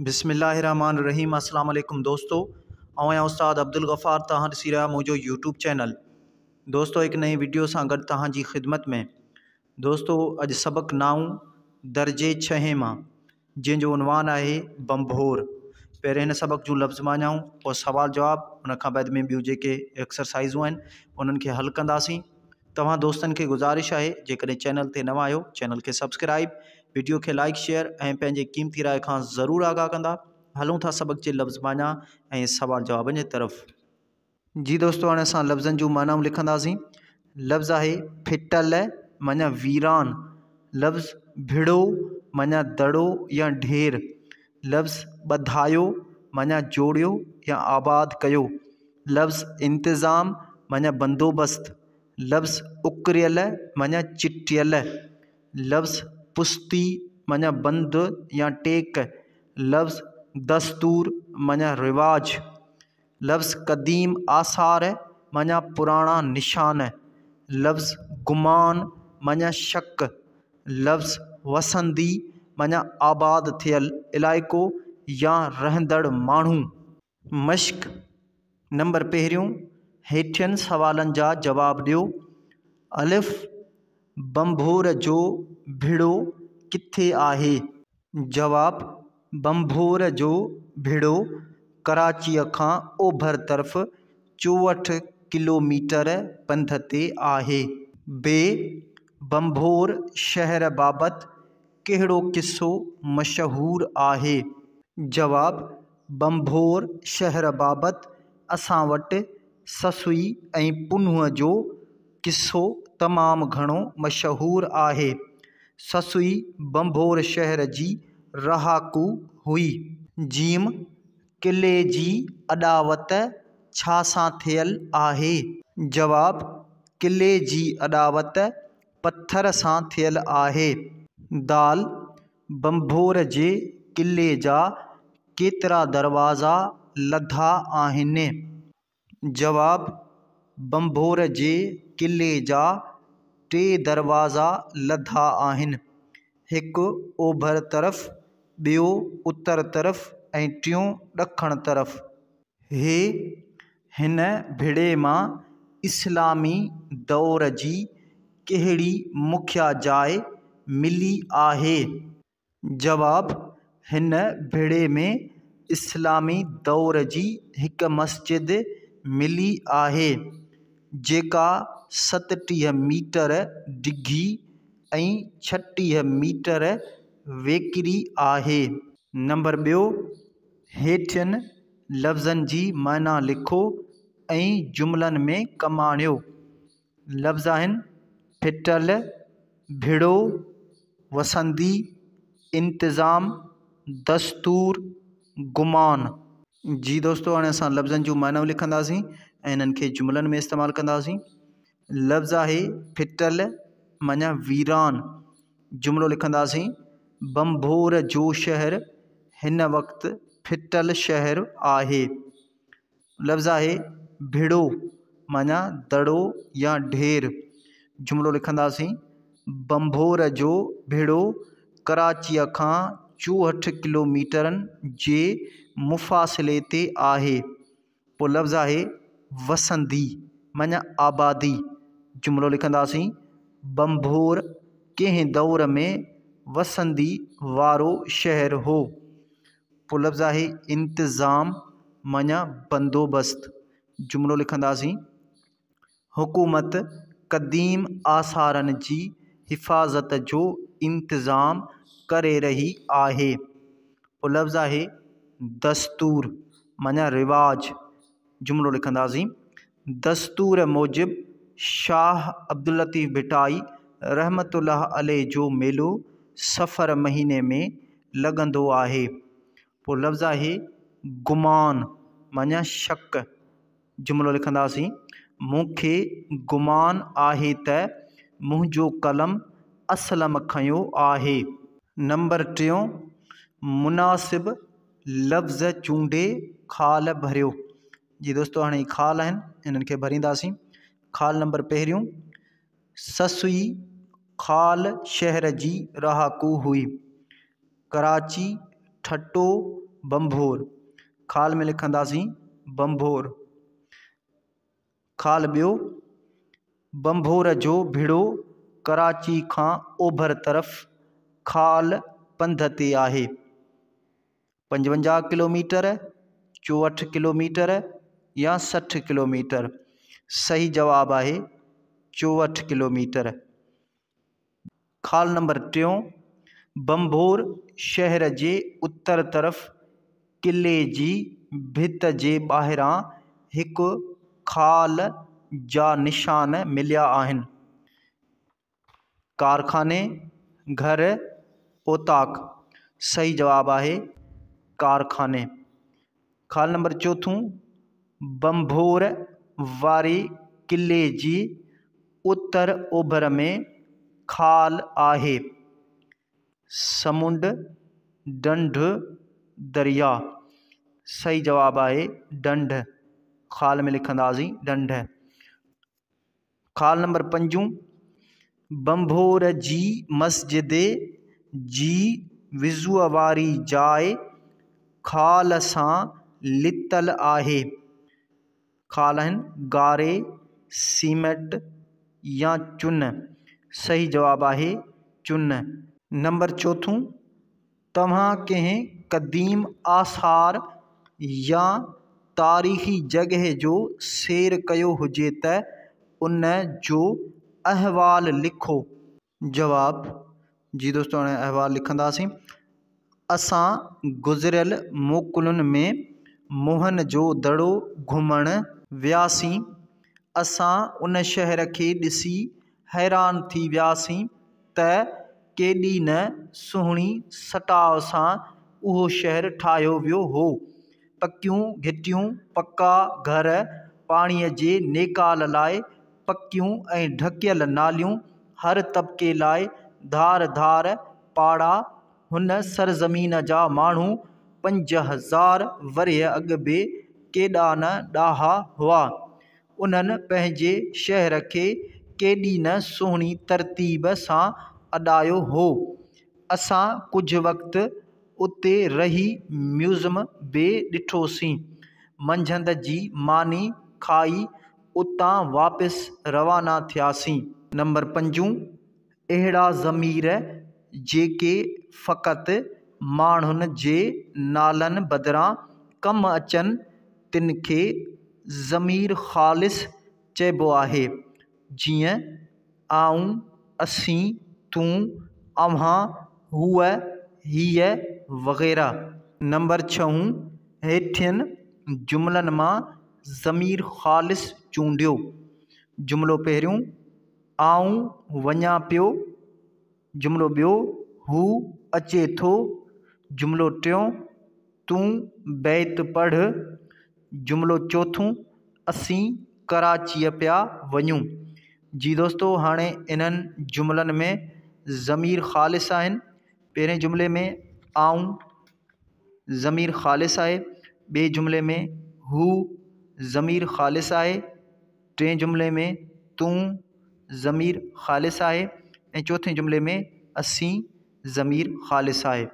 بسم الله الرحمٰن الرحيم السلام عليڪم دوستو آئون آهيان استاد عبدالغفار توهان ڏسي رهيا منهنجو يوٽيوب چينل دوستو هڪ نئين وڊيو سان گڏ توهان جي خدمت ۾ دوستو اڄ سبق نائون درجي ڇهين مان جنهن جو عنوان آهي ڀنڀور پهرين هن سبق جون لفظ معنائون پوء سوال جواب ان کان بعد ۾ ٻيون جيڪي ايڪسرسائزون آهن انهن کي حل ڪنداسين توهان دوستن کي گذارش آهي جيڪڏهن چينل تي نوان آهيو چينل کي سبسڪرائيب وڊيو کي لائيڪ شيئر ۽ پنهنجي قيمتي راء کان ضرور آگاهه ڪندا هلون ٿا سبق جي لفظ معنيٰ ۽ سوال جوابن جي طرف. جي دوستو هاڻي اسان لفظن جون معنائون لکنداسين لفظ آهي ڦٽل معنيٰ ويران لفظ ڀڙو معنيٰ دڙو يا ڍير لفظ ٻڌايو معنيٰ جوڙيو يا آباد ڪيو لفظ انتظام معنيٰ بندوبست، لفظ اڪريل معنيٰ چٽيل، لفظ پستي معنيٰ بند يا ٽيڪ، لفظ دستور معنيٰ رواج، لفظ قديم آثار معنيٰ پراڻا نشان، لفظ گمان معنيٰ شڪ، لفظ وسندي معنيٰ آباد ٿيل علائقو يا رهندڙ ماڻهو. مشق نمبر پهريون، هيٺين سوالن جا جواب ڏيو. الف، ڀنڀور جو ڀڙو ڪٿي آهي؟ جواب، ڀنڀور جو ڀڙو ڪراچيء کان اوڀر طرف 64 ڪلوميٽر پنڌ تي آهي. ب، ڀنڀور شهر بابت ڪهڙو قصو مشهور آهي؟ جواب، ڀنڀور شهر بابت اسان وٽ سسئي ۽ پنهونء جو قصو تمام گهڻو مشهور آهي. سسئي ڀنڀور شهر جي رهاڪو هئي. جيم، قلعي جي اڏاوت ڇا سان ٿيل آهي؟ جواب، قلعي جي اڏاوت پٿر سان ٿيل آهي. دال، ڀنڀور جي قلعي جا ڪيترا دروازا لڌا آهن؟ جواب، ڀنڀور جي قلعي جا 3 دروازا لڌا آهن، هڪ اوڀر طرف، ٻيو اتر طرف ۽ ٽيون ڏکڻ طرف. هي هن ڀڙي مان اسلامي دور جي ڪهڙي مکيه جاءِ ملي آهي؟ جواب، هن ڀڙي ۾ اسلامي دور جي هڪ مسجد ملي آهي، جيڪا 37 ميٽر ڊگهي ۽ 36 ميٽر ويڪري آهي. نمبر ٻيو، هيٺين لفظن جي معنيٰ لکو ۽ جملن ۾ ڪم آڻيو. لفظ آهن، ڦٽل، ڀڙو، وسندي، انتظام، دستور، گمان. جي دوستو هاڻي اسان لفظن جون معنائون لکنداسين ۽ انهن کي جملن ۾ استعمال ڪنداسين. لفظ آهي ڦٽل معنيٰ ويران. جملو لکنداسين، ڀنڀور جو شهر هن وقت ڦٽل شهر آهي. لفظ آهي ڀڙو معنيٰ دڙو يا ڍير. جملو لکنداسين، ڀنڀور جو ڀڙو ڪراچيء کان 64 ڪلوميٽرن جي مفاصلي تي آهي. پوء لفظ آهي وسندي معنيٰ آبادي. جملو لکنداسين، ڀنڀور ڪنهن دور ۾ وسندي وارو شهر هو. پوء لفظ آهي انتظام معنيٰ بندوبست. جملو لکنداسين، حڪومت قديم آثارن جي حفاظت جو انتظام ڪري رهي آهي. پوء لفظ آهي دستور معنيٰ رواج. جملو لکنداسين، دستور موجب شاهه عبداللطيف ڀٽائي رحمة الله عليه جو ميلو صفر مهيني ۾ لڳندو آهي. پوء لفظ آهي گمان معنيٰ شڪ. جملو لکنداسين، مون کي گمان آهي ته منهنجو قلم اسلم کنيو آهي. نمبر ٽيون، مناسب لفظ چونڊي خال ڀريو. جي دوستو هاڻي هي خال آهن انهن کي ڀرينداسين. خال نمبر پهريون، سسئي خال شهر جي رهاڪو هئي. ڪراچي، ٺٽو، ڀنڀور. خال ۾ لکنداسين ڀنڀور. خال ٻيو، ڀنڀور جو ڀيڙو ڪراچي کان اوڀر طرف خال پنڌ تي آهي. 55 ڪلوميٽر، 64 ڪلوميٽر يا 60 ڪلوميٽر؟ صحيح جواب آهي 64 ڪلوميٽر. خال نمبر ٽيون، ڀنڀور شهر جي اتر طرف قلعي جي ڀت جي ٻاهران هڪ خال جا نشان مليا آهن. ڪارخاني، گهر، اوطاق. صحيح جواب آهي ڪارخاني. خال نمبر چوٿون، ڀنڀور واري قلعي جي اتر اوڀر ۾ خال آهي. سمنڊ، ڍنڍ، درياء. صحيح جواب آهي ڍنڍ. خال ۾ لکنداسين ڍنڍ. خال نمبر پنجون، ڀنڀور جي مسجد جي وضوء واري جاء خال سان لتل آهي. خال آهن گاري، سيمينٽ يا چن. صحيح جواب آهي چن. نمبر چوٿون، توهان ڪنهن قديم آثار يا تاريخي جڳهه جو سير ڪيو هجي ته ان جو احوال لکو. جواب، جي دوستو هاڻي احوال لکنداسين. اسان گذريل موڪلن ۾ موهن جو دڙو گهمڻ وياسين. اسان ان شهر کي ڏسي حيران ٿي وياسين ته ڪيڏي نه سهڻي سٽاء سان اهو شهر ٺاهيو ويو هو. پڪيون گهٽيون، پڪا گهر، پاڻيء جي نيڪال لاء پڪيون ۽ ڍڪيل ناليون، هر طبقي لاء ڌار ڌار پاڙا. هن سرزمين جا ماڻهو 5000 ورهيه اڳ به ڪيڏا نه ڏاها هئا. انهن پنهنجي شهر کي ڪيڏي نه سهڻي ترتيب سان اڏايو هو. اسان ڪجهه وقت اتي رهي ميوزم به ڏٺوسين. منجهند جي ماني کائي اتان واپس روانا ٿياسين. نمبر پنجون، اهڙا ضمير جيڪي فقط ماڻهن جي نالن بدران ڪم اچن تن کي ضمير خالص چئبو آهي، جيئن، آئون، اسين، تون، اوهان، هوء، هيء وغيره. نمبر ڇهون، هيٺين جملن مان ضمير خالص چونڊيو. جملو پهريون، آئون وڃان پيو. جملو ٻيو، هو اچي ٿو. جملو ٽيون، تون بيت پڙهه. جملو چوٿون، اسين ڪراچيء پيا وڃون. جي دوستو هاڻي انهن جملن ۾ ضمير خالص آهن. پهرين جملي ۾ آئون ضمير خالص آهي، ٻئي جملي ۾ هو ضمير خالص آهي، ٽئين جملي ۾ تون ضمير خالص آهي ۽ چوٿين جملي ۾ اسين ضمير خالص آهي.